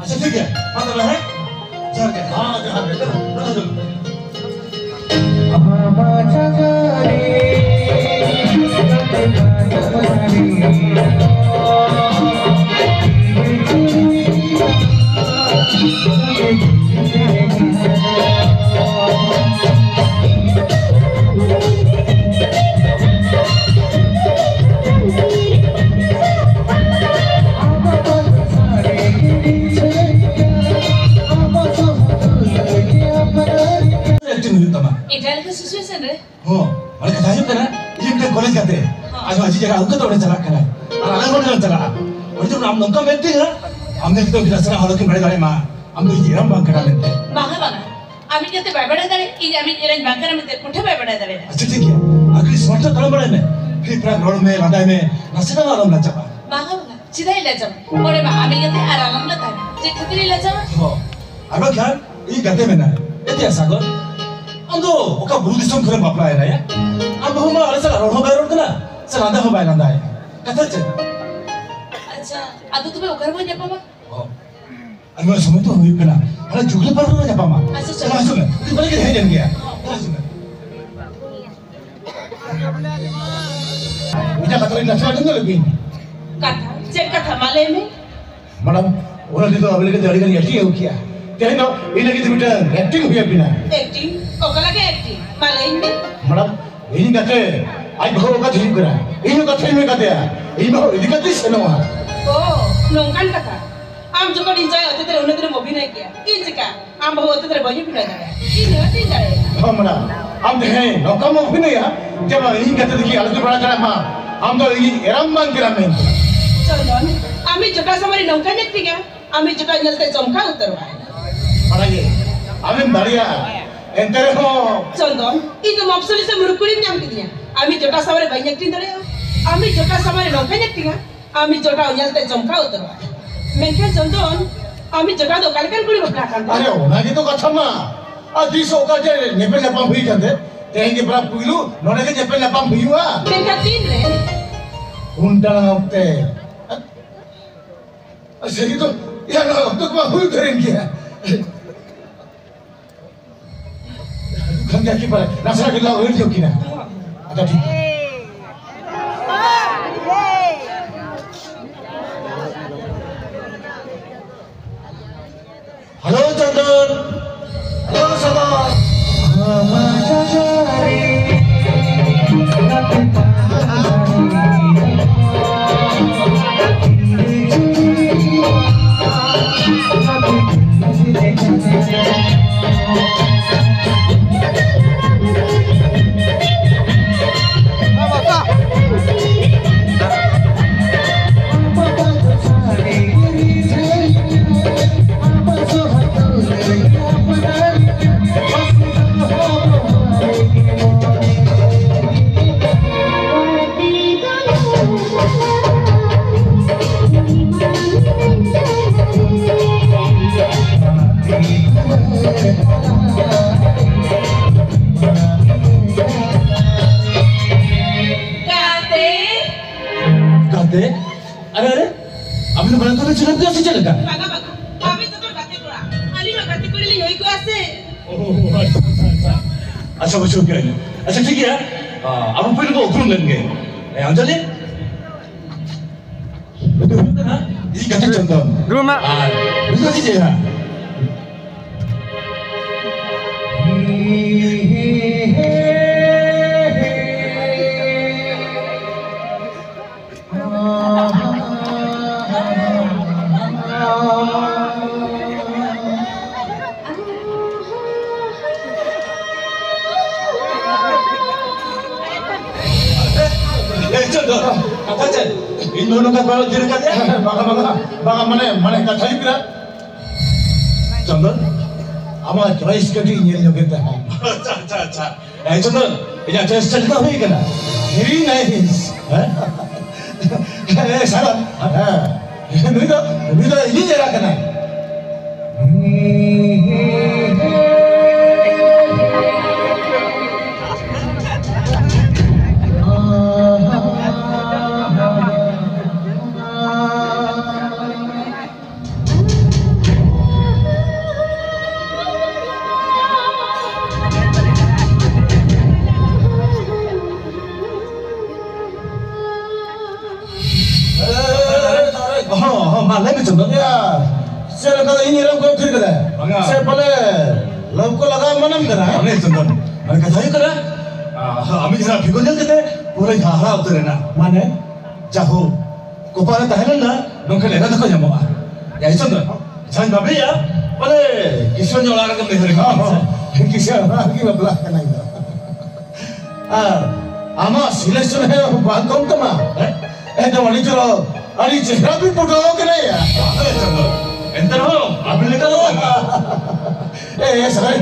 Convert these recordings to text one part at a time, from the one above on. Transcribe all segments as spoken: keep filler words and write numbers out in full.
ᱟᱪᱪᱷᱟ, ᱴᱷᱤᱠ ᱜᱮᱭᱟ᱾ ᱢᱟ ᱛᱚᱵᱮ, ᱦᱮᱸ? ᱡᱚᱦᱟᱨ ᱜᱮ᱾ ᱦᱮᱸ, ᱡᱚᱦᱟᱨ ᱜᱮ᱾ ᱪᱚᱞᱚ, ᱪᱚᱞᱚ, ᱪᱚᱞᱚ᱾ ᱮᱠᱴᱤᱝ ᱦᱩᱭᱩᱜ ᱛᱟᱢᱟ᱾ ᱮᱴᱟᱜ ᱞᱮᱠᱟ situation ᱨᱮ? ᱦᱚᱸ, ᱢᱟᱱᱮ ᱠᱟᱛᱷᱟ ᱦᱩᱭᱩᱜ ᱠᱟᱱᱟ, ᱤᱧ ᱢᱤᱫᱴᱟᱝ ᱠᱚᱞᱮᱡᱽ ᱜᱟᱛᱮ, ᱦᱚᱸ᱾ ᱟᱡ ᱦᱚᱸ ᱟᱡᱤᱡ ᱡᱟᱭᱜᱟ ᱟᱹᱜᱩ ᱠᱟᱛᱮ ᱚᱸᱰᱮ ᱪᱟᱞᱟᱜ ᱠᱟᱱᱟᱭ᱾ ᱟᱨ ᱟᱞᱮ ᱦᱚᱸ ᱚᱸᱰᱮ ᱞᱮ ᱪᱟᱞᱟᱜᱼᱟ᱾ ᱚᱸᱰᱮ ᱡᱮᱢᱚᱱ ᱟᱢ ᱱᱚᱝᱠᱟᱢ ᱮᱠᱴᱤᱝᱟ, ᱟᱢ ᱫᱚ ᱱᱤᱛᱚᱜ ᱜᱤᱫᱽᱨᱟᱹ ᱥᱮᱬᱟ ᱦᱚᱲ ᱦᱚᱸᱠᱤᱱ ᱵᱟᱲᱟᱭ ᱫᱟᱲᱮᱭᱟᱜ ᱢᱟ, ᱟᱢ ᱫᱚ ᱤᱧ ᱮᱨᱟᱢ ᱵᱟᱝ ᱠᱟᱱᱟ ᱢᱮᱱᱛᱮ᱾ ᱵᱟᱝᱟ, ᱵᱟᱝᱟ᱾ ᱟᱢᱤᱡ ᱜᱟᱛᱮ ᱵᱟᱭ ᱵᱟᱲᱟᱭ ᱫᱟᱲᱮᱭᱟᱜ, ᱤᱧ ᱟᱢᱤᱡ ᱮᱨᱟᱧ ᱵᱟᱝ ᱠᱟᱱᱟ ᱢᱮᱱᱛᱮ ᱠᱚᱴᱷᱮ ᱵᱟᱭ ᱵᱟᱲᱟᱭ ᱫᱟᱲᱮᱭᱟᱜᱼᱟ᱾ ᱟᱪᱪᱷᱟ, ᱴᱷᱤᱠ ᱜᱮᱭᱟ᱾ ᱟᱨ ᱠᱟᱹᱴᱤᱡ smart ᱧᱚᱜ ᱛᱟᱲᱟᱢ ᱵᱟᱲᱟᱭ ᱢᱮ᱾ ᱯᱷᱤᱨ ᱯᱷᱟᱨᱟᱠ ᱨᱚᱲ ᱢᱮ, ᱞᱟᱸᱫᱟᱭ ᱢᱮ, ᱱᱟᱥᱮᱱᱟᱜ ᱦᱚᱸ ᱟᱞᱚᱢ ᱞᱟᱡᱟᱜᱼᱟ᱾ ᱵᱟᱝᱟ, ᱵᱟᱝᱟ᱾ ᱪᱮᱫᱟᱜ ᱤᱧ ᱞᱟᱡᱟᱜᱼᱟ? ᱚᱸᱰᱮ ᱢᱟ ᱟᱢᱤᱡ ᱜᱟᱛᱮ ᱟᱨ ᱟᱞᱟᱝ ᱞᱮ ᱛᱟᱦᱮᱱᱟ᱾ ᱪᱮᱫ ᱠᱷᱟᱹᱛᱤᱨ ᱤᱧ ᱞᱟᱡᱟᱜᱼᱟ? ᱦᱚᱸ᱾ ᱟᱨ ᱵᱟᱝᱠᱷᱟᱱ ᱤᱧ ᱜᱟᱛᱮ ᱢᱮᱱᱟᱭᱟ᱾ ᱮᱛᱮᱭᱟ ᱥᱟᱜᱚᱨ, ᱟᱢ ᱫᱚ ᱚᱠᱟ ᱵᱩᱨᱩ ᱫᱤᱥᱚᱢ ᱠᱷᱚᱱᱮᱢ ᱵᱟᱯᱞᱟᱭᱮᱱᱟ ᱭᱟ? ᱟᱢ ᱵᱟᱹᱦᱩ ᱢᱟ ᱟᱞᱮ ᱥᱟᱞᱟᱜ ᱨᱚᱲ ᱦᱚᱸ ᱵᱟᱭ ᱨᱚᱲ ᱠᱟᱱᱟ, ᱥᱮ ᱞᱟᱸᱫᱟ ᱦᱚᱸ ᱵᱟᱭ ᱞᱟᱸᱫᱟᱭᱮᱫᱟ᱾ ᱠᱟᱛᱷᱟ ᱪᱮᱫ? ᱟᱪᱪᱷᱟ, ᱟᱫᱚ ᱛᱚᱵᱮ ᱚᱠᱟ ᱨᱮᱵᱚᱱ ᱧᱟᱯᱟᱢᱟ? ᱚ, ᱟᱨ ᱱᱚᱣᱟ ᱥᱚᱢᱚᱭ ᱫᱚ ᱦᱩᱭᱩᱜ ᱠᱟᱱᱟ, ᱦᱟᱱᱟ ᱡᱩᱜᱽᱞᱤ ᱯᱟᱨᱠ ᱨᱮᱵᱚᱱ ᱧᱟᱯᱟᱢᱟ᱾ ᱟᱪᱪᱷᱟ, ᱪᱚᱞᱚ᱾ ᱪᱟᱞᱟᱜ ᱦᱤᱡᱩᱜ ᱢᱮ, ᱩᱱᱤ ᱵᱟᱞᱮ ᱜᱮ ᱦᱮᱡ ᱮᱱ ᱜᱮᱭᱟ᱾ ᱪᱟᱞᱟᱜ ᱦᱤᱡᱩᱜ ᱢᱮ᱾ ᱢᱤᱫᱴᱟᱝ ᱠᱟᱛᱷᱟ ᱞᱤᱧ ᱱᱟᱥᱮ ᱟᱸᱡᱚᱢ ᱧᱚᱜ ᱞᱮᱵᱤᱱ᱾ ᱠᱟᱛᱷᱟ? ᱪᱮᱫ ᱠᱟᱛᱷᱟ? ᱢᱟ ᱞᱟᱹᱭ ᱢᱮ᱾ ᱢᱮᱰᱟᱢ, ᱚᱱᱟ ᱫᱤᱱ ᱫᱚ ᱟᱹᱵᱤᱱ ᱞᱟᱹᱜᱤᱫ ᱟᱹᱰᱤ ᱜᱟᱱ ᱮᱠᱴᱤᱝ ᱟᱹᱜᱩ ᱠᱮᱜᱼᱟ᱾ ᱛᱮᱦᱮᱧ ᱫᱚ ᱤᱧ ᱞᱟᱹᱜᱤᱫ ᱢᱤᱫᱴᱟᱝ ᱮᱠᱴᱤᱝ ᱦᱩᱭ ᱟᱹᱵᱤᱱᱟ᱾ ᱮᱠᱴᱤᱝ? ᱚᱠᱟ ᱞᱟᱹᱜᱤᱫ ᱮᱠᱴᱤᱝ? ᱢᱟ ᱞᱟᱹᱭᱟᱹᱧ ᱢᱮ᱾ ᱢᱮᱰᱟᱢ, ᱤᱧ ᱜᱟᱛᱮ ᱟᱡ ᱵᱟᱹᱦᱩ ᱚᱠᱟ ᱛᱮ ᱦᱤᱡᱩᱜ ᱠᱟᱱᱟ, ᱤᱧ ᱦᱚᱸ ᱠᱟᱛᱷᱟᱧ ᱢᱮ ᱠᱟᱫᱮᱭᱟ, ᱤᱧ ᱵᱟᱹᱦᱩ ᱤᱫᱤ ᱠᱟᱛᱮᱧ ᱥᱮᱱᱚᱜᱼᱟ᱾ ᱚ, ᱱᱚᱝᱠᱟᱱ ᱠᱟᱛᱷᱟ᱾ ᱟᱢ ᱡᱚᱠᱷᱚᱱ ᱤᱧ ᱡᱟᱶᱟᱭ ᱚᱛᱮᱛ ᱨᱮ ᱩᱱᱟᱹᱜ ᱫᱤᱱᱮᱢ ᱚᱵᱷᱤᱱᱚᱭ ᱠᱮᱜᱼᱟ, ᱤᱧ ᱪᱮᱠᱟ? ᱟᱢ ᱵᱟᱹᱦᱩ ᱚᱛᱮᱛ ᱨᱮ ᱵᱟᱹᱧ ᱚᱵᱷᱤᱱᱚᱭ ᱫᱟᱲᱮᱭᱟᱜᱼᱟ? ᱤᱧ ᱦᱚᱸ ᱪᱮᱫ ᱤᱧ ᱫᱟᱲᱮᱭᱟᱜᱼᱟ? ᱦᱚᱸ, ᱢᱮᱰᱟᱢ, ᱟᱢ ᱛᱮᱦᱮᱧ ᱱᱚᱝᱠᱟᱢ ᱚᱵᱷᱤᱱᱚᱭᱟ, ᱡᱮ ᱵᱟᱝ ᱤᱧ ᱜᱟᱛᱮ ᱛᱟᱹᱠᱤᱱ ᱟᱞᱚ ᱠᱤᱱ ᱵᱟᱲᱟᱭ ᱫᱟᱲᱮᱭᱟᱜ ᱢᱟ, ᱟᱢ ᱫᱚ ᱤᱧᱤᱡ ᱮᱨᱟᱢ ᱵᱟᱝ ᱠᱟᱱᱟᱢ ᱢᱮᱱᱛᱮ᱾ ᱪᱚᱱᱫᱚᱱ, ᱟᱢᱤᱡ ᱡᱚᱴᱟᱣ ᱥᱟᱢᱟᱝ ᱨᱮ ᱱᱚᱝᱠᱟᱧ ᱮᱠᱴᱤᱝᱟ, ᱟᱢᱤᱡ ᱡᱚᱴᱟᱣ ᱧᱮᱞᱛᱮ ᱪᱚᱢᱠᱟᱣ ᱩᱛᱟᱹᱨᱚᱜᱼᱟᱭ᱾ ᱵᱟᱲᱟᱭᱟᱹᱧ, ᱟᱢᱮᱢ ᱫᱟᱲᱮᱭᱟᱜᱼᱟ, ᱮᱱᱛᱮ ᱨᱮᱦᱚᱸ᱾ ᱪᱚᱱᱫᱚᱱ, ᱤᱧ ᱫᱚ ᱢᱟᱯᱥᱩᱞᱤ ᱥᱮ ᱢᱩᱨᱩᱠ ᱠᱩᱲᱤᱢ ᱧᱟᱢ ᱠᱤᱫᱤᱧᱟ? ᱟᱢᱤᱡ ᱡᱚᱴᱟᱣ ᱥᱟᱢᱟᱝ ᱨᱮ ᱵᱟᱹᱧ ᱮᱠᱴᱤᱝ ᱫᱟᱲᱮᱭᱟᱜᱼᱟ? ᱟᱢᱤᱡ ᱡᱚᱴᱟᱣ ᱥᱟᱢᱟᱝ ᱨᱮ ᱱᱚᱝᱠᱟᱧ ᱮᱠᱴᱤᱝᱟ, ᱟᱢᱤᱡ ᱡᱚᱴᱟᱣ ᱧᱮᱞᱛᱮ ᱪᱚᱢᱠᱟᱣ ᱩᱛᱟᱹᱨᱚᱜᱼᱟᱭ᱾ ᱢᱮᱱᱠᱷᱟᱱ ᱪᱚᱱᱫᱚᱱ, ᱟᱢᱤᱡ ᱡᱚᱴᱟᱣ ᱫᱚ ᱚᱠᱟ ᱞᱮᱠᱟᱱ ᱠᱩᱲᱤ ᱵᱟᱯᱞᱟ ᱠᱟᱱ ᱛᱟᱢᱟ? ᱟᱨᱮ, ᱚᱱᱟ ᱜᱮᱛᱚ ᱠᱟᱛᱷᱟ ᱢᱟ᱾ ᱟᱨ ᱛᱤᱥ ᱚᱠᱟ ᱪᱮ ᱧᱮᱯᱮᱞ ᱧᱟᱯᱟᱢ ᱦᱩᱭ ᱠᱟᱱ ᱛᱮ, ᱛᱮᱦᱮᱧ ᱜᱮ ᱯᱮᱲᱟ ᱯᱩᱭᱞᱩ ᱱᱚᱰᱮ ᱜᱮ ᱧᱮᱯᱮᱞ ᱧᱟᱯᱟᱢ ᱦᱩᱭᱩᱜᱼᱟ᱾ ᱢᱮᱱᱠᱷᱟᱱ ᱛᱤᱱ ᱨᱮ? ᱩᱱ ᱴᱟᱲᱟᱝ ᱚᱠᱛᱮ᱾ ᱟᱨ ᱥᱟᱹᱨᱤ ᱫᱚ ᱭᱟ, ᱱᱚᱣᱟ ᱚᱠᱛᱚ ᱠᱚᱢᱟ ᱦᱩᱭ ᱩᱛᱟᱹᱨᱮᱱ ᱜᱮᱭᱟ᱾ ᱠᱷᱟᱱ ᱜᱮ ᱟᱹᱠᱤᱱ ᱯᱟᱞᱮ ᱱᱟᱥᱮᱱᱟᱜ ᱜᱮ ᱞᱟᱝ ᱟᱹᱲ ᱧᱚᱜ ᱠᱤᱱᱟ᱾ ᱟᱪᱪᱷᱟ, ᱴᱷᱤᱠ ᱜᱮᱭᱟ᱾ ᱦᱮᱞᱳ ᱪᱚᱱᱫᱚᱱ, ᱦᱮᱞᱳ ᱥᱟᱵᱟ᱾ ᱜᱟᱛᱮ᱾ ᱜᱟᱛᱮ? ᱟᱨᱮ, ᱟᱨᱮ, ᱟᱵᱤᱱ ᱫᱚ ᱵᱟᱝ ᱛᱚᱵᱮ ᱪᱮᱫ ᱞᱮᱠᱟ ᱥᱮ ᱪᱮᱫ ᱞᱮᱠᱟ? ᱵᱟᱝᱟ, ᱵᱟᱝᱟ, ᱟᱹᱵᱤᱱ ᱫᱚ ᱜᱟᱛᱮ ᱠᱚᱲᱟ, ᱟᱹᱞᱤᱧ ᱢᱟ ᱜᱟᱛᱮ ᱠᱩᱲᱤ ᱞᱤᱧ ᱦᱩᱭ ᱠᱚᱜᱼᱟ ᱥᱮ᱾ ᱳ, ᱟᱪᱪᱷᱟ, ᱟᱪᱪᱷᱟ, ᱟᱪᱪᱷᱟ᱾ ᱟᱪᱪᱷᱟ, ᱵᱩᱡᱷᱟᱹᱣ ᱠᱮᱫᱟᱞᱤᱧ᱾ ᱟᱪᱪᱷᱟ, ᱴᱷᱤᱠ ᱜᱮᱭᱟ᱾ ᱟ, ᱟᱵᱚ ᱯᱳᱭᱞᱳ ᱵᱚ ᱩᱯᱨᱩᱢ ᱞᱮᱱ ᱜᱮ᱾ ᱮ, ᱚᱧᱡᱚᱞᱤ? ᱱᱩᱭ ᱫᱚ ᱦᱩᱭᱩᱜ ᱠᱟᱱᱟ ᱤᱧ ᱜᱟᱛᱮ ᱪᱚᱱᱫᱚᱱ᱾ ᱜᱩᱨᱩ ᱢᱟ᱾ ᱟᱨ ᱱᱩᱭ ᱫᱚ ᱤᱧ ᱮᱨᱟ᱾ ᱮ, ᱪᱚᱱᱫᱚᱱ, ᱠᱟᱛᱷᱟ ᱪᱮᱫ? ᱤᱧ ᱱᱚᱜᱼᱚ ᱱᱚᱝᱠᱟ ᱠᱚᱭᱚᱜ ᱛᱷᱤᱨ ᱠᱟᱫᱮᱭᱟ? ᱵᱟᱝᱟ, ᱵᱟᱝᱟ, ᱵᱟᱝᱟ, ᱢᱟᱱᱮ, ᱢᱟᱱᱮ ᱠᱟᱛᱷᱟ ᱦᱩᱭᱩᱜ ᱠᱟᱱᱟ, ᱪᱚᱱᱫᱚᱱ, ᱟᱢᱟᱜ choice ᱠᱟᱹᱴᱤᱡ ᱧᱮᱞ ᱧᱚᱜ ᱜᱮ ᱛᱟᱦᱮᱸ᱾ ᱟᱪᱪᱷᱟ, ᱟᱪᱪᱷᱟ, ᱟᱪᱪᱷᱟ᱾ ᱮ, ᱪᱚᱱᱫᱚᱱ, ᱤᱧᱟᱹᱜ choice ᱪᱮᱫ ᱞᱮᱠᱟ ᱦᱩᱭ ᱠᱟᱱᱟ? Very nice᱾ ᱦᱮᱸ? ᱮ, ᱥᱟᱨᱟ, ᱦᱮᱸ᱾ ᱱᱩᱭ ᱫᱚ, ᱱᱩᱭ ᱫᱚ ᱤᱧᱤᱡ ᱮᱨᱟ ᱠᱟᱱᱟᱭ᱾ ᱪᱮᱫ ᱞᱮᱠᱟ ᱤᱧ ᱧᱮᱞᱮᱢ ᱠᱚᱭᱚᱜ ᱛᱷᱤᱨ ᱠᱟᱫᱟ? ᱵᱟᱝᱟ᱾ ᱥᱮ ᱯᱟᱞᱮ ᱞᱟᱹᱣᱠᱟᱹ ᱞᱟᱜᱟᱣ ᱢᱟᱱᱟᱢ ᱠᱟᱱᱟ? ᱵᱟᱝᱟ ᱪᱚᱱᱫᱚᱱ, ᱢᱟᱱᱮ ᱠᱟᱛᱷᱟ ᱦᱩᱭᱩᱜ ᱠᱟᱱᱟ, ᱟ, ᱟᱢᱤᱡ ᱡᱟᱦᱟᱸ ᱯᱷᱤᱜᱚᱨ ᱧᱮᱞ ᱠᱟᱛᱮ ᱯᱩᱨᱟᱹᱧ ᱦᱟᱦᱟᱲᱟ ᱩᱛᱟᱹᱨ ᱮᱱᱟ᱾ ᱢᱟᱱᱮ? ᱡᱟᱦᱳ, ᱠᱚᱯᱟᱞ ᱨᱮ ᱛᱟᱦᱮᱸ ᱞᱮᱱᱟ ᱱᱚᱝᱠᱟᱱ ᱮᱨᱟ ᱛᱟᱠᱚ ᱧᱟᱢᱚᱜᱼᱟ᱾ ᱭᱟ ᱪᱚᱱᱫᱚᱱ, ᱡᱟᱦᱟᱸᱧ ᱵᱟᱯᱞᱟᱭᱟ, ᱵᱚᱞᱮ ᱠᱤᱥᱟᱹᱬ ᱧᱚᱜ ᱚᱲᱟᱜ ᱨᱮᱜᱮᱢ ᱱᱮᱦᱚᱨ ᱠᱟᱱᱟ᱾ ᱦᱚᱸ, ᱦᱚᱸ, ᱠᱤᱥᱟᱹᱬ ᱚᱲᱟᱜ ᱨᱮᱜᱮ ᱵᱟᱯᱞᱟ ᱠᱟᱱᱟ ᱤᱧ ᱫᱚ᱾ ᱟᱨ ᱟᱢᱟᱜ ᱥᱤᱞᱮᱠᱥᱚᱱ ᱦᱚᱸ ᱵᱟᱝ ᱠᱚᱢ ᱛᱟᱢᱟ᱾ ᱦᱮᱸ? ᱮᱠᱫᱚᱢ ᱟᱹᱰᱤ ᱪᱚᱨᱚᱠ, ᱟᱹᱰᱤ ᱪᱮᱦᱨᱟ ᱵᱤᱱ ᱯᱷᱳᱴᱳ ᱠᱟᱱᱟ ᱭᱟ᱾ ᱟᱫᱚ ᱪᱚᱱᱫᱚᱱ, ᱮᱱᱛᱮ ᱨᱮᱦᱚᱸ ᱟᱹᱵᱤᱱ ᱞᱮᱠᱟ ᱫᱚ ᱵᱟᱝᱟ᱾ ᱮ, ᱮ, ᱥᱟᱹᱨᱤ᱾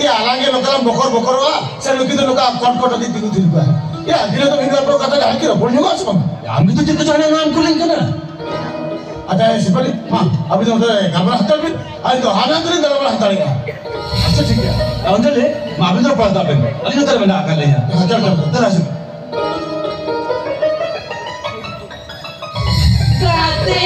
ᱮ, ᱟᱞᱟᱝ ᱜᱮ ᱱᱚᱝᱠᱟ ᱞᱟᱝ ᱵᱚᱠᱚᱨ ᱵᱚᱠᱚᱨᱚᱜᱼᱟ, ᱥᱮ ᱱᱩᱠᱤᱱ ᱫᱚ ᱱᱚᱝᱠᱟ ᱠᱚᱴ ᱠᱚᱴ ᱠᱤᱱ ᱛᱤᱸᱜᱩ ᱛᱷᱤᱨ ᱠᱚᱜᱼᱟ? ᱮ, ᱫᱤᱱᱟᱹᱢ ᱫᱚ ᱢᱤᱫ ᱵᱟᱨ ᱠᱚ ᱠᱟᱛᱷᱟ ᱡᱟᱦᱟᱸ ᱠᱤᱱ ᱨᱚᱯᱚᱲ ᱧᱚᱜᱚᱜᱼᱟ ᱥᱮ ᱵᱟᱝ? ᱟᱢ ᱜᱮᱛᱚ ᱪᱮᱫ ᱠᱚᱪᱚ ᱦᱟᱱᱟ ᱱᱚᱣᱟᱢ ᱠᱩᱞᱤᱧ ᱠᱟᱱᱟ᱾ ᱟᱪᱪᱷᱟ, ᱥᱮᱯᱷᱟᱞᱤ, ᱢᱟ, ᱟᱹᱵᱤᱱ ᱫᱚ ᱱᱚᱰᱮ ᱜᱟᱞᱢᱟᱨᱟᱣ ᱦᱟᱛᱟᱲ ᱵᱤᱱ, ᱟᱹᱞᱤᱧ ᱫᱚ ᱦᱟᱱᱟ ᱫᱚᱞᱤᱧ ᱜᱟᱞᱢᱟᱨᱟᱣ ᱦᱟᱛᱟᱲᱮᱜᱼᱟ᱾ ᱟᱪᱪᱷᱟ, ᱴᱷᱤᱠ ᱜᱮᱭᱟ᱾ ᱚᱱᱛᱮ ᱞᱮ, ᱢᱟ, ᱟᱹᱵᱤᱱ ᱫᱚ ᱨᱚᱯᱚᱲ ᱦᱟᱛᱟᱲ ᱵᱤᱱ, ᱟᱹᱞᱤᱧ ᱱᱚᱛᱮ ᱨᱮ ᱢᱮᱱᱟᱜ ᱟᱠᱟᱫ ᱞᱤᱧᱟ᱾ ᱦᱮᱸ, ᱪᱚᱞ, ᱪᱚᱞ, ᱫᱮᱞᱟ ᱦᱤᱡᱩᱜ ᱵᱤᱱ᱾ ᱜᱟᱛᱮ᱾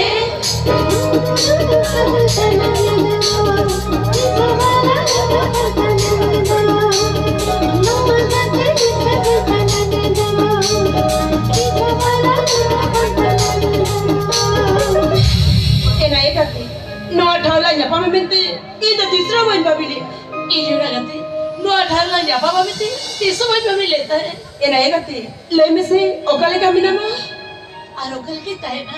ᱮᱱᱟ ᱮ ᱜᱟᱛᱮ, ᱱᱚᱣᱟ ᱴᱷᱟᱶ ᱞᱟᱝ ᱧᱟᱯᱟᱢᱟ ᱢᱮᱱᱛᱮ ᱤᱧ ᱫᱚ ᱛᱤᱥ ᱨᱮᱦᱚᱸ ᱵᱟᱹᱧ ᱵᱷᱟᱹᱵᱤ ᱞᱮᱫᱼᱟ᱾ ᱤᱧ ᱦᱚᱸ ᱜᱟᱛᱮ, ᱱᱚᱣᱟ ᱴᱷᱟᱶ ᱞᱟᱝ ᱧᱟᱯᱟᱢᱟ ᱢᱮᱱᱛᱮ ᱛᱤᱥ ᱦᱚᱸ ᱵᱟᱹᱧ ᱵᱷᱟᱹᱵᱤ ᱞᱮᱫ ᱛᱟᱦᱮᱸᱫ᱾ ᱮᱱᱟ ᱮ ᱜᱟᱛᱮ, ᱞᱟᱹᱭ ᱢᱮᱥᱮ, ᱚᱠᱟ ᱞᱮᱠᱟ ᱢᱮᱱᱟᱢᱟ? ᱟᱨ ᱚᱠᱟ ᱞᱮᱠᱟᱧ ᱛᱟᱦᱮᱱᱟ?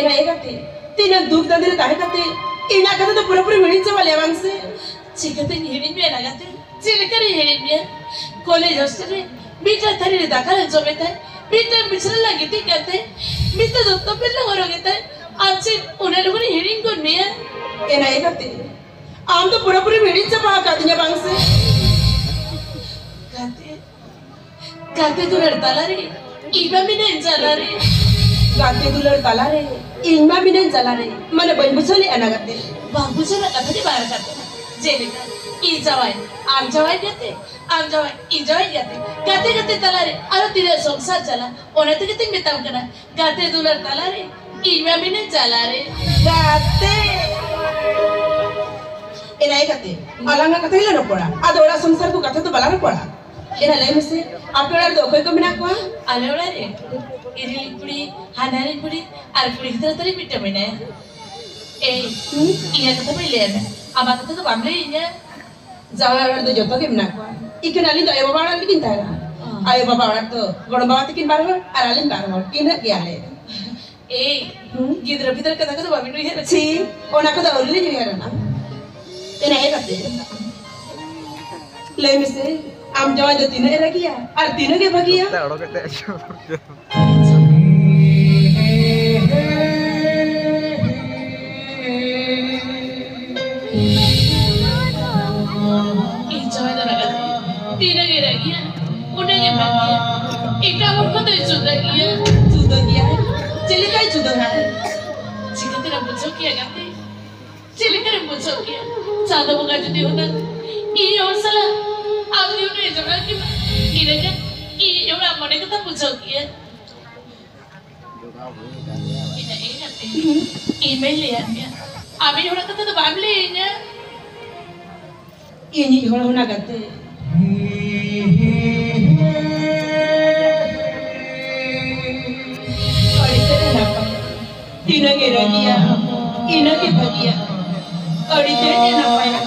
ᱮᱱᱟ ᱮ ᱜᱟᱛᱮ, ᱛᱤᱱᱟᱹᱜ ᱫᱩᱠ ᱫᱟᱸᱫᱮ ᱨᱮ ᱛᱟᱦᱮᱸ ᱠᱟᱛᱮ ᱤᱧᱟᱹᱜ ᱠᱟᱛᱷᱟ ᱫᱚ ᱯᱩᱨᱟᱹᱯᱩᱨᱤ ᱦᱤᱲᱤᱧ ᱪᱟᱵᱟ ᱞᱮᱭᱟ ᱵᱟᱝ ᱥᱮ? ᱪᱤᱠᱟᱹᱛᱮᱧ ᱦᱤᱲᱤᱧ ᱢᱮᱭᱟ ᱮᱱᱟ ᱜᱟᱛᱮ? ᱪᱮᱫ ᱞᱮᱠᱟᱨᱤᱧ ᱦᱤᱲᱤᱧ ᱢᱮᱭᱟ? ᱠᱚᱞᱮᱡᱽ ᱦᱳᱥᱴᱮᱞ ᱨᱮ ᱢᱤᱫᱴᱟᱝ ᱛᱷᱟᱹᱨᱤ ᱨᱮ ᱫᱟᱠᱟ ᱞᱮ ᱡᱚᱢᱮᱫ ᱛᱟᱦᱮᱸᱫ, ᱢᱤᱫᱴᱟᱝ ᱵᱤᱪᱷᱱᱟᱹ ᱨᱮᱞᱟᱝ ᱜᱤᱛᱤᱡ ᱠᱟᱱ ᱛᱟᱦᱮᱸᱫ, ᱢᱤᱫᱴᱟᱝ ᱫᱚᱛᱚ ᱯᱮᱱᱴ ᱞᱟᱝ ᱦᱚᱨᱚᱜᱮᱫ ᱛᱟᱦᱮᱸᱫ᱾ ᱟᱢ ᱪᱮᱫ ᱩᱱᱟᱹᱜ ᱞᱚᱜᱚᱱᱤᱧ ᱦᱤᱲᱤᱧ ᱜᱚᱫ ᱢᱮᱭᱟ? ᱮᱱᱟ ᱮ ᱜᱟᱛᱮ, ᱟᱢ ᱫᱚ ᱯᱩᱨᱟᱹᱯᱩᱨᱤᱢ ᱦᱤᱲᱤᱧ ᱪᱟᱵᱟ ᱟᱠᱟᱫᱤᱧᱟ ᱵᱟᱝ ᱥᱮ? ᱜᱟᱛᱮ, ᱜᱟᱛᱮ ᱫᱩᱞᱟᱹᱲ ᱛᱟᱞᱟᱨᱮ ᱤᱧ ᱢᱟ ᱢᱤᱱᱟᱹᱧ ᱡᱟᱞᱟᱨᱮ᱾ ᱜᱟᱛᱮ ᱫᱩᱞᱟᱹᱲ ᱛᱟᱞᱟᱨᱮ ᱤᱧ ᱢᱟ ᱢᱤᱱᱟᱹᱧ ᱡᱟᱞᱟᱨᱮ᱾ ᱢᱟᱱᱮ ᱵᱟᱹᱧ ᱵᱩᱡᱷᱟᱹᱣ ᱞᱮᱫᱼᱟ ᱱᱟ ᱜᱟᱛᱮ᱾ ᱵᱟᱝ ᱵᱩᱡᱷᱟᱹᱣ ᱨᱮᱱᱟᱜ ᱠᱟᱛᱷᱟ ᱜᱮ ᱵᱟᱝ ᱨᱟᱠᱟᱵ ᱠᱟᱱᱟ᱾ ᱡᱮᱞᱮᱠᱟ ᱤᱧ ᱡᱟᱶᱟᱭ, ᱟᱢ ᱡᱟᱶᱟᱭ ᱜᱟᱛᱮ, ᱟᱢ ᱡᱟᱶᱟᱭ, ᱤᱧ ᱡᱟᱶᱟᱭ ᱜᱟᱛᱮ᱾ ᱜᱟᱛᱮ ᱜᱟᱛᱮ ᱛᱟᱞᱟᱨᱮ ᱟᱨᱚ ᱛᱤᱱᱟᱹᱜ ᱥᱚᱝᱥᱟᱨ ᱪᱟᱞᱟᱜ, ᱚᱱᱟ ᱛᱮᱜᱮ ᱛᱚᱧ ᱢᱮᱛᱟᱢ ᱠᱟᱱᱟ᱾ ᱜᱟᱛᱮ ᱫᱩᱞᱟᱹᱲ ᱛᱟᱞᱟᱨᱮ ᱤᱧ ᱢᱟ ᱢᱤᱱᱟᱹᱧ ᱡᱟᱞᱟᱨᱮ᱾ ᱜᱟᱛᱮ᱾ ᱮᱱᱟ ᱮ ᱜᱟᱛᱮ, ᱟᱞᱟᱝᱟᱜ ᱠᱟᱛᱷᱟ ᱜᱮᱞᱟᱝ ᱨᱚᱯᱚᱲᱟ, ᱟᱫᱚ ᱚᱲᱟᱜ ᱥᱚᱝᱥᱟᱨ ᱠᱚ ᱠᱟᱛᱷᱟ ᱫᱚ ᱵᱟᱞᱟᱝ ᱨᱚᱯᱚᱲᱟ᱾ ᱮᱱᱟ ᱞᱟᱹᱭ ᱢᱮᱥᱮ, ᱟᱯᱮ ᱚᱲᱟᱜ ᱨᱮᱫᱚ ᱚᱠᱚᱭ ᱠᱚ ᱢᱮᱱᱟᱜ ᱠᱚᱣᱟ? ᱟᱞᱮ ᱚᱲᱟᱜ ᱨᱮ ᱤᱨᱤᱞ ᱠᱩᱲᱤ, ᱦᱟᱱᱦᱟᱨᱤᱧ ᱠᱩᱲᱤ ᱟᱨ ᱠᱩᱲᱤ ᱜᱤᱫᱽᱨᱟᱹ ᱛᱟᱞᱮ ᱢᱤᱫᱴᱟᱝ ᱢᱮᱱᱟᱭᱟ᱾ ᱮᱭ, ᱤᱧᱟᱹᱜ ᱠᱟᱛᱷᱟ ᱵᱟᱹᱧ ᱞᱟᱹᱭ ᱟᱫᱟ᱾ ᱟᱢᱟᱜ ᱠᱟᱛᱷᱟ ᱫᱚ ᱵᱟᱢ ᱞᱟᱹᱭ ᱤᱧᱟᱹ? ᱡᱟᱶᱟᱭ ᱚᱲᱟᱜ ᱨᱮᱫᱚ ᱡᱚᱛᱚ ᱜᱮ ᱢᱮᱱᱟᱜ ᱠᱚᱣᱟ᱾ ᱤᱠᱷᱟᱹᱱ ᱟᱹᱞᱤᱧ ᱫᱚ ᱟᱭᱳ ᱵᱟᱵᱟ ᱚᱲᱟᱜ ᱨᱮᱜᱮᱧ ᱛᱟᱦᱮᱱᱟ᱾ ᱚ᱾ ᱟᱭᱳ ᱵᱟᱵᱟ ᱚᱲᱟᱜ ᱫᱚ ᱜᱚᱲᱚᱢ ᱵᱟᱵᱟ ᱛᱟᱹᱠᱤᱱ ᱵᱟᱨ ᱦᱚᱲ ᱟᱨ ᱟᱹᱞᱤᱧ ᱵᱟᱨ ᱦᱚᱲ, ᱤᱱᱟᱹᱜ ᱜᱮᱭᱟᱞᱮ᱾ ᱮᱭ, ᱦᱩᱸ? ᱜᱤᱫᱽᱨᱟᱹ ᱯᱤᱫᱽᱨᱟᱹ ᱠᱟᱛᱷᱟ ᱠᱚᱫᱚ ᱵᱟᱵᱤᱱ ᱩᱭᱦᱟᱹᱨᱟ? ᱪᱷᱤ, ᱚᱱᱟ ᱠᱚᱫᱚ ᱟᱹᱣᱨᱤ ᱞᱤᱧ ᱩᱭᱦᱟᱹᱨᱟ ᱱᱟ᱾ ᱮᱱᱟ ᱮ ᱜᱟᱛᱮ, ᱞᱟᱹᱭ ᱢᱮᱥᱮ, ᱟᱢ ᱡᱟᱶᱟᱭ ᱫᱚ ᱛᱤᱱᱟᱹᱜ ᱮ ᱨᱟᱹᱜᱤᱭᱟ ᱟᱨ ᱛᱤᱱᱟᱹᱜ ᱮ ᱵᱷᱟᱹᱜᱤᱭᱟ? ᱚᱲᱚᱠ ᱠᱟᱛᱮ ᱟᱸᱡᱚᱢ᱾ ᱤᱧ ᱡᱟᱶᱟᱭ ᱫᱚ ᱨᱟᱜᱟ᱾ ᱛᱤᱱᱟᱹᱜ ᱮ ᱨᱟᱹᱜᱤᱭᱟ, ᱩᱱᱟᱹᱜ ᱮ ᱵᱷᱟᱹᱜᱤᱭᱟ᱾ ᱮᱴᱟᱜ ᱦᱚᱲ ᱠᱷᱚᱱ ᱫᱚᱭ ᱡᱩᱫᱟᱹ ᱜᱮᱭᱟ᱾ ᱡᱩᱫᱟᱹ ᱜᱮᱭᱟᱭ? ᱪᱮᱫ ᱞᱮᱠᱟᱭ ᱡᱩᱫᱟᱹ ᱦᱟᱭ? ᱪᱤᱠᱟᱹᱛᱮᱢ ᱵᱩᱡᱷᱟᱹᱣ ᱠᱮᱭᱟ ᱜᱟᱛᱮ? ᱪᱮᱫ ᱞᱮᱠᱟᱨᱮᱢ ᱵᱩᱡᱷᱟᱹᱣ ᱠᱮᱭᱟ? ᱪᱟᱸᱫᱚ ᱵᱚᱸᱜᱟ ᱡᱩᱫᱤ ᱦᱩᱱᱟᱹᱝ ᱤᱧ ᱦᱚᱲ ᱥᱟᱞᱟᱜ ᱟᱢ ᱡᱩᱫᱤ ᱦᱩᱱᱟᱹᱝ ᱮ ᱡᱚᱲᱟᱣ ᱠᱮᱢᱟ, ᱤᱱᱟᱹᱠᱷᱟᱱ ᱤᱧ ᱦᱚᱲᱟᱜ ᱢᱚᱱᱮ ᱠᱟᱛᱷᱟ ᱵᱩᱡᱷᱟᱹᱣ ᱠᱮᱭᱟ᱾ ᱤᱧ ᱢᱟᱹᱧ ᱞᱟᱹᱭᱟᱫ ᱢᱮᱭᱟ, ᱟᱢ ᱤᱧ ᱦᱚᱲᱟᱜ ᱠᱟᱛᱷᱟ ᱫᱚ ᱵᱟᱢ ᱞᱟᱹᱭᱟᱹᱧᱟ᱾ ᱤᱧᱤᱡ ᱦᱚᱲ ᱦᱚᱸ ᱱᱟ ᱜᱟᱛᱮ᱾ ᱟᱹᱰᱤ ᱛᱮᱫ ᱮ ᱱᱟᱯᱟᱭᱟ᱾ ᱛᱤᱱᱟᱹᱜ ᱮ ᱨᱟᱹᱜᱤᱭᱟ, ᱤᱱᱟᱹᱜ ᱜᱮ ᱵᱷᱟᱹᱜᱤᱭᱟ᱾ ᱟᱹᱰᱤ ᱛᱮᱫ ᱮ ᱱᱟᱯᱟᱭᱟ᱾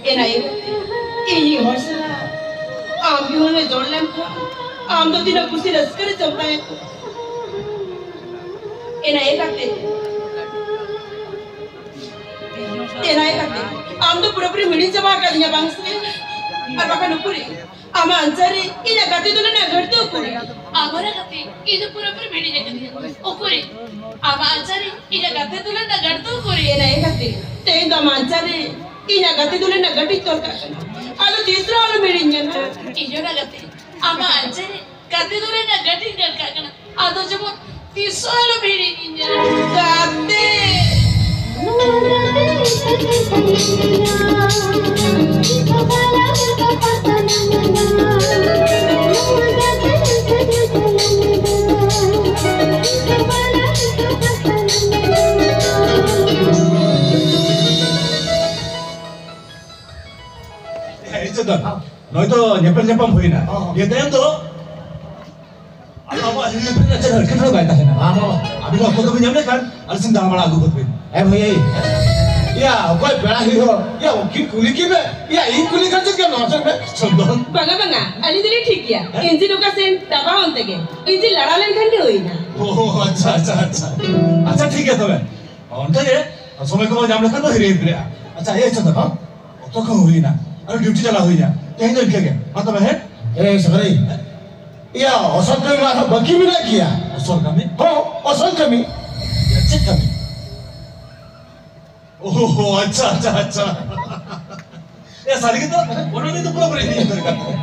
ᱮᱱᱟ ᱮ ᱜᱟᱛᱮ, ᱤᱧᱤᱡ ᱦᱚᱲ ᱥᱟᱞᱟᱜ ᱟᱢ ᱜᱮ ᱦᱩᱱᱟᱹᱝ ᱮ ᱡᱚᱲ ᱞᱮᱱᱠᱷᱟᱱ, ᱟᱢ ᱫᱚ ᱛᱤᱱᱟᱹᱜ ᱠᱩᱥᱤ ᱨᱟᱹᱥᱠᱟᱹ ᱨᱮ ᱪᱚᱢ ᱛᱟᱦᱮᱸ ᱠᱚᱜᱼᱟ᱾ ᱮᱱᱟ ᱮ ᱜᱟᱛᱮ, ᱮᱱᱟ ᱮ ᱜᱟᱛᱮ, ᱟᱢ ᱫᱚ ᱯᱩᱨᱟᱹᱯᱩᱨᱤ ᱦᱤᱲᱤᱧ ᱪᱟᱵᱟ ᱟᱠᱟᱫᱤᱧᱟ ᱵᱟᱝ ᱥᱮ? ᱟᱨ ᱵᱟᱠᱷᱟᱱ ᱩᱠᱩᱨᱤ, ᱟᱢᱟᱜ ᱟᱧᱪᱟᱨ ᱨᱮ ᱤᱧᱟᱹᱜ ᱜᱟᱛᱮ ᱫᱩᱞᱟᱹᱲ ᱨᱮᱱᱟᱜ ᱜᱷᱟᱹᱴᱛᱤ ᱩᱠᱩᱨᱤ? ᱟᱢᱟᱨᱟ ᱜᱟᱛᱮ, ᱤᱧ ᱫᱚ ᱯᱩᱨᱟᱹᱯᱩᱨᱤ ᱦᱤᱲᱤᱧ ᱟᱠᱟᱫᱤᱧᱟ᱾ ᱩᱠᱩᱨᱤ, ᱟᱢᱟᱜ ᱟᱧᱪᱟᱨ ᱨᱮ ᱤᱧᱟᱹᱜ ᱜᱟᱛᱮ ᱫᱩᱞᱟᱹᱲ ᱨᱮᱱᱟᱜ ᱜᱷᱟᱹᱴᱛᱤ ᱩᱠᱩᱨᱤ? ᱮᱱᱟ ᱮ ᱜᱟᱛᱮ, ᱛᱮᱦᱮᱧ ᱫᱚ ᱟᱢᱟᱜ ᱟᱧᱪᱟᱨ ᱨᱮ ᱤᱧᱟᱹᱜ ᱜᱟᱛᱮ ᱫᱩᱞᱟᱹᱲ ᱨᱮᱱᱟᱜ ᱜᱷᱟᱹᱴᱤ ᱫᱚᱨᱠᱟᱨ ᱠᱟᱱᱟ᱾ ᱟᱫᱚ ᱛᱤᱥ ᱨᱮᱦᱚᱸ ᱟᱞᱚᱢ ᱦᱤᱲᱤᱧᱟ ᱱᱟᱦᱟᱜ᱾ ᱤᱧ ᱦᱚᱸ ᱱᱟ ᱜᱟᱛᱮ, ᱟᱢᱟᱜ ᱟᱧᱪᱟᱨ ᱨᱮ ᱜᱟᱛᱮ ᱫᱩᱞᱟᱹᱲ ᱨᱮᱱᱟᱜ ᱜᱷᱟᱹᱴᱤ ᱫᱚᱨᱠᱟᱨ ᱠᱟᱱᱟ᱾ ᱟᱫᱚ ᱡᱮᱢᱚᱱ ᱛᱤᱥ ᱦᱚᱸ ᱟᱞᱚᱢ ᱦᱤᱲᱤᱧᱤᱧᱟ᱾ ᱜᱟᱛᱮ᱾ ᱦᱮᱸ, ᱤᱪᱪᱷᱟᱹ ᱫᱚ ᱱᱚᱜᱼᱚᱭ ᱛᱚ ᱧᱮᱯᱮᱞ ᱧᱟᱯᱟᱢ ᱦᱩᱭᱱᱟ᱾ ᱦᱚᱸ, ᱦᱚᱸ᱾ ᱤᱭᱟᱹ ᱛᱟᱭᱚᱢ ᱫᱚ ᱟᱫᱚ ᱟᱵᱚ ᱪᱮᱫ ᱦᱚᱸ ᱮᱴᱠᱮᱴᱚᱬᱮ ᱵᱟᱭ ᱛᱟᱦᱮᱱᱟ᱾ ᱟᱢ ᱦᱚᱸ᱾ ᱟᱹᱵᱤᱱ ᱦᱚᱸ ᱚᱠᱛᱚ ᱠᱚᱵᱤᱱ ᱧᱟᱢ ᱞᱮᱠᱷᱟᱱ ᱟᱞᱮ ᱥᱮᱱ ᱫᱟᱬᱟ ᱵᱟᱲᱟ ᱟᱹᱜᱩ ᱠᱚ ᱵᱤᱱ᱾ ᱮ ᱵᱷᱟᱹᱭ, ᱭᱟ, ᱚᱠᱚᱭ ᱯᱮᱲᱟ ᱦᱤᱨᱤ ᱦᱚᱲ? ᱭᱟ, ᱩᱱᱠᱤᱱ ᱠᱩᱞᱤ ᱠᱤᱱ ᱢᱮ᱾ ᱭᱟ, ᱤᱧ ᱠᱩᱞᱤ ᱠᱷᱟᱱ ᱪᱮᱫ ᱜᱮ ᱱᱚᱣᱟ ᱥᱮᱱ ᱢᱮ᱾ ᱪᱚᱱᱫᱚᱱ᱾ ᱵᱟᱝᱟ, ᱵᱟᱝᱟ, ᱟᱹᱞᱤᱧ ᱫᱚᱞᱤᱧ ᱴᱷᱤᱠ ᱜᱮᱭᱟ᱾ ᱦᱮᱸ? ᱤᱧᱡᱤᱱ ᱚᱠᱟ ᱥᱮᱱ, ᱫᱟᱵᱟ ᱚᱱᱛᱮ ᱜᱮ᱾ ᱤᱧᱡᱤᱱ ᱞᱟᱲᱟ ᱞᱮᱱᱠᱷᱟᱱ ᱜᱮ ᱦᱩᱭᱱᱟ᱾ ᱚ, ᱟᱪᱪᱷᱟ, ᱟᱪᱪᱷᱟ, ᱟᱪᱪᱷᱟ᱾ ᱟᱪᱪᱷᱟ, ᱴᱷᱤᱠ ᱜᱮᱭᱟ ᱛᱚᱵᱮ᱾ ᱚᱱᱠᱟ ᱜᱮ, ᱥᱚᱢᱚᱭ ᱠᱚ ᱧᱟᱢ ᱞᱮᱠᱷᱟᱱ ᱫᱚ ᱦᱤᱨᱤ ᱦᱤᱨᱤ ᱯᱮ᱾ ᱟᱪᱪᱷᱟ, ᱮ ᱪᱚᱱᱫᱚᱱ, ᱦᱮᱸ? ᱚᱠᱛᱚ ᱠᱚᱦᱚᱸ ᱦᱩᱭᱱᱟ᱾ ᱟᱨ ᱰᱤᱭᱩᱴᱤ ᱪᱟᱞᱟᱣ ᱦᱩᱭᱱᱟ᱾ ᱛᱮᱦᱮᱧ ᱫᱚ ᱤᱱᱠᱟᱹ ᱜᱮ᱾ ᱢᱟ ᱛᱚᱵᱮ, ᱦᱮᱸ? ᱮ, ᱥᱟᱹᱜᱟᱹᱭ᱾ ᱭᱟ, ᱚᱥᱚᱞ ᱠᱟᱹᱢᱤ ᱢᱟ ᱟᱨᱦᱚᱸ ᱵᱟᱹᱠᱤ ᱢᱮᱱᱟᱜ ᱜᱮᱭᱟ᱾ ᱚᱥᱚᱞ ᱠᱟᱹᱢᱤ? ᱦᱚᱸ, ᱚᱥᱚᱞ ᱠᱟᱹᱢᱤ᱾ ᱭᱟ, ᱪᱮᱫ ᱠᱟᱹᱢᱤ? ᱳᱦᱳ, ᱟᱪᱪᱷᱟ, ᱟᱪᱪᱷᱟ, ᱟᱪᱪᱷᱟ᱾ ᱮ, ᱥᱟᱹᱨᱤ ᱜᱮᱛᱚ? ᱚᱱᱟ ᱱᱤᱭᱮ ᱫᱚ ᱯᱩᱨᱟᱹᱯᱩᱨᱤ ᱤᱧ ᱩᱛᱟᱹᱨ ᱠᱟᱱ ᱛᱟᱦᱮᱸᱫ᱾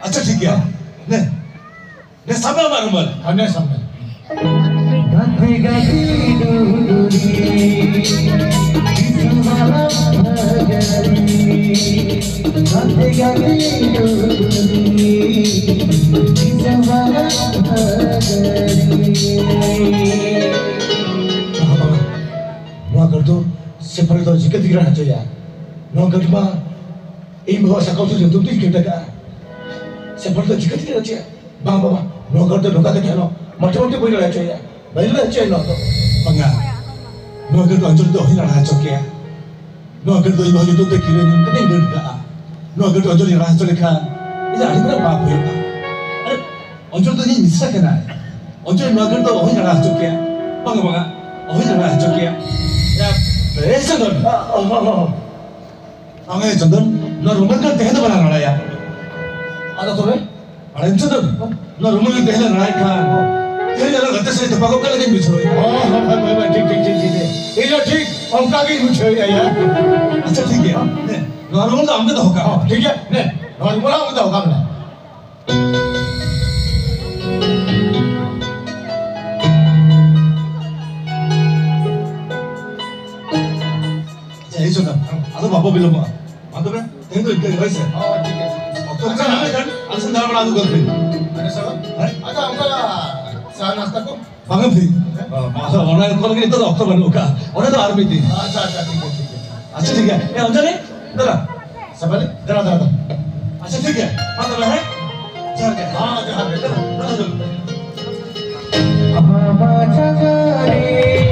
ᱟᱪᱪᱷᱟ, ᱴᱷᱤᱠ ᱜᱮᱭᱟ᱾ ᱱᱮ, ᱱᱮ, ᱥᱟᱵ ᱢᱮ ᱟᱢᱟᱜ ᱨᱩᱢᱟᱞ᱾ ᱦᱟᱱᱮ ᱥᱟᱵ ᱢᱮ᱾ ᱜᱟᱛᱮ ᱜᱟᱛᱮ ᱰᱩᱰᱩᱨᱤ, ᱫᱤᱥᱚᱢ ᱵᱟᱞᱟ ᱵᱷᱟᱜᱟᱨᱤ᱾ ᱜᱟᱛᱮ ᱜᱟᱛᱮ ᱰᱩᱰᱩᱨᱤ, ᱫᱤᱥᱚᱢ ᱵᱟᱞᱟ ᱵᱷᱟᱜᱟᱨᱤ᱾ ᱵᱟᱵᱟ, ᱱᱚᱣᱟ ᱜᱟᱹᱰᱤ ᱫᱚ ᱥᱮᱯᱷᱟᱞ ᱫᱚ ᱪᱤᱠᱟᱹ ᱛᱮᱜᱮ ᱨᱟᱲᱟ ᱦᱚᱪᱚᱭᱟ? ᱱᱚᱣᱟ ᱜᱟᱹᱰᱤ ᱢᱟ ᱤᱧ ᱵᱟᱵᱟ ᱥᱟᱠᱟᱢ ᱥᱩᱫ ᱧᱩᱛᱩᱢ ᱛᱤᱧ ᱠᱮᱴᱮᱡ ᱠᱟᱜᱼᱟ᱾ ᱥᱮᱯᱷᱟᱞ ᱫᱚ ᱪᱤᱠᱟᱹ ᱛᱮᱜᱮ ᱨᱟᱲᱟ ᱦᱚᱪᱚᱭᱟ? ᱵᱟᱝ ᱵᱟᱵᱟ, ᱱᱚᱣᱟ ᱜᱟᱹᱰᱤ ᱫᱚ ᱱᱚᱝᱠᱟ ᱜᱮ ᱛᱟᱦᱮᱱᱟ᱾ ᱢᱚᱴᱮ ᱢᱚᱴᱮ ᱵᱟᱹᱧ ᱨᱟᱲᱟ ᱦᱚᱪᱚᱭᱟ, ᱵᱟᱹᱧ ᱨᱟᱲᱟ ᱦᱚᱪᱚᱭᱟ ᱱᱚᱣᱟ ᱫᱚ᱾ ᱵᱟᱝᱟ, ᱱᱚᱣᱟ ᱜᱟᱹᱰᱤ ᱫᱚ ᱚᱧᱡᱚᱞᱤ ᱫᱚ ᱚᱦᱚᱧ ᱨᱟᱲᱟ ᱦᱚᱪᱚ ᱠᱮᱭᱟ᱾ ᱱᱚᱣᱟ ᱜᱟᱹᱰᱤ ᱫᱚ ᱤᱧ ᱵᱟᱵᱟ ᱧᱩᱛᱩᱢ ᱛᱮ ᱠᱤᱨᱤᱧ ᱠᱟᱛᱮᱧ ᱜᱟᱹᱰᱤ ᱠᱟᱜᱼᱟ᱾ ᱱᱚᱣᱟ ᱜᱟᱹᱰᱤ ᱫᱚ ᱚᱧᱡᱚᱞᱤ ᱨᱟᱲᱟ ᱦᱚᱪᱚ ᱞᱮᱠᱷᱟᱱ ᱤᱧᱟᱹᱜ ᱟᱹᱰᱤ ᱢᱟᱨᱟᱝ ᱯᱟᱯ ᱦᱩᱭᱩᱜᱼᱟ᱾ ᱟᱨ ᱚᱧᱡᱚᱞᱤ ᱫᱚ ᱤᱧᱤᱡ ᱢᱤᱥᱨᱟ ᱠᱟᱱᱟᱭ᱾ ᱚᱧᱡᱚᱞᱤ ᱱᱚᱣᱟ ᱜᱟᱹᱰᱤ ᱫᱚ ᱚᱦᱚᱧ ᱨᱟᱲᱟ ᱦᱚᱪᱚ ᱠᱮᱭᱟ᱾ ᱵᱟᱝᱟ, ᱵᱟᱝᱟ, ᱚᱦᱚᱧ ᱨᱟᱲᱟ ᱦᱚᱪᱚ ᱠᱮᱭᱟ᱾ ᱭᱟ, ᱮ ᱪᱚᱱᱫᱚᱱ᱾ ᱟ, ᱚ, ᱚ, ᱚ᱾ ᱵᱟᱝᱟ ᱭᱟ ᱪᱚᱱᱫᱚᱱ, ᱱᱚᱣᱟ ᱨᱩᱢᱟᱞ ᱜᱟᱹᱰᱤ ᱛᱮᱦᱮᱧ ᱫᱚ ᱵᱟᱞᱟᱝ ᱨᱟᱲᱟᱭᱟ᱾ ᱟᱫᱚ ᱛᱚᱵᱮ? ᱟᱨ ᱮᱱᱛᱮ ᱫᱚ, ᱱᱚᱣᱟ ᱨᱩᱢᱟᱞ ᱜᱟᱹᱰᱤ ᱛᱮᱦᱮᱧ ᱞᱟᱝ ᱨᱟᱲᱟᱭ ᱠᱷᱟᱱ, ᱛᱮᱦᱮᱧ ᱟᱞᱟᱝ ᱜᱟᱛᱮ ᱥᱟᱶ ᱛᱚᱯᱟ ᱠᱚᱜ ᱠᱟᱱ ᱞᱮᱠᱟᱧ ᱵᱩᱡᱷᱟᱹᱣᱮᱫᱼᱟ᱾ ᱦᱳᱭ, ᱦᱳᱭ, ᱦᱳᱭ, ᱦᱳᱭ, ᱴᱷᱤᱠ, ᱴᱷᱤᱠ, ᱴᱷᱤᱠ, ᱴᱷᱤᱠ, ᱴᱷᱤᱠ᱾ ᱤᱧ ᱦᱚᱸ ᱴᱷᱤᱠ ᱚᱱᱠᱟ ᱜᱤᱧ ᱵᱩᱡᱷᱟᱹᱣᱮᱫᱼᱟ ᱭᱟ᱾ ᱟᱪᱪᱷᱟ, ᱴᱷᱤᱠ ᱜᱮᱭᱟ᱾ ᱦᱮᱸ, ᱱᱚᱣᱟ ᱨᱩᱢᱟᱞ ᱫᱚ ᱟᱢ ᱜᱮ ᱫᱚᱦᱚ ᱠᱟᱜ ᱢᱮ᱾ ᱦᱚᱸ, ᱴᱷᱤᱠ ᱜᱮᱭᱟ᱾ ᱦᱮᱸ, ᱱᱚᱣᱟ ᱨᱩᱢᱟᱞ ᱟᱢ ᱜᱮ ᱫᱚᱦᱚ ᱠᱟᱜ ᱢᱮ᱾ ᱟᱪᱪᱷᱟ, ᱦᱤᱡᱩᱜ ᱠᱟᱱ᱾ ᱟᱫᱚ ᱵᱟᱵᱚ ᱵᱤᱞᱚᱢᱚᱜᱼᱟ᱾ ᱢᱟ ᱛᱚᱵᱮ, ᱛᱮᱦᱮᱧ ᱫᱚ ᱤᱱᱠᱟᱹ ᱜᱮ, ᱦᱳᱭ ᱥᱮ? ᱦᱚᱸ, ᱴᱷᱤᱠ ᱜᱮᱭᱟ᱾ ᱚᱠᱛᱚ ᱠᱚ ᱧᱟᱢ ᱞᱮᱠᱷᱟᱱ ᱟᱞᱮ ᱥᱮᱱ ᱫᱟᱬᱟ ᱵᱟᱲᱟ ᱟᱹᱜᱩ ᱜᱚᱫ ᱯᱮ᱾ ᱟᱪᱪᱷᱟ, ᱥᱟᱨ᱾ ᱦᱮᱸ? ᱟᱪᱪᱷᱟ, ᱚᱱᱠᱟ ᱪᱟ ᱱᱟᱥᱛᱟ ᱠᱚ? ᱵᱟᱝᱟ ᱵᱷᱟᱹᱭ᱾ ᱦᱮᱸ? ᱚ, ᱟᱫᱚ ᱚᱱᱟ ᱠᱚ ᱞᱟᱹᱜᱤᱫ ᱱᱤᱛᱚᱜ ᱫᱚ ᱚᱠᱛᱚ ᱵᱟᱹᱱᱩᱜ ᱟᱠᱟᱫᱼᱟ᱾ ᱚᱱᱟ ᱫᱚ ᱟᱨ ᱢᱤᱫ ᱫᱤᱱ᱾ ᱟᱪᱪᱷᱟ, ᱟᱪᱪᱷᱟ, ᱴᱷᱤᱠ ᱜᱮᱭᱟ, ᱴᱷᱤᱠ ᱜᱮᱭᱟ᱾ ᱟᱪᱪᱷᱟ, ᱴᱷᱤᱠ ᱜᱮᱭᱟ᱾ ᱮ, ᱚᱧᱡᱚᱞᱤ, ᱫᱟᱫᱟ᱾ ᱥᱮᱯᱷᱟᱞᱤ, ᱫᱟᱫᱟ, ᱫᱟᱫᱟ᱾ ᱟᱪᱪᱷᱟ, ᱴᱷᱤᱠ ᱜᱮᱭᱟ᱾ ᱢᱟ ᱛᱚᱵᱮ, ᱦᱮᱸ? ᱡᱚᱦᱟᱨ ᱜᱮ᱾ ᱦᱮᱸ, ᱡᱚᱦᱟᱨ ᱜᱮ᱾ ᱪᱚᱞᱚ, ᱪᱚᱞᱚ, ᱪᱚᱞᱚ᱾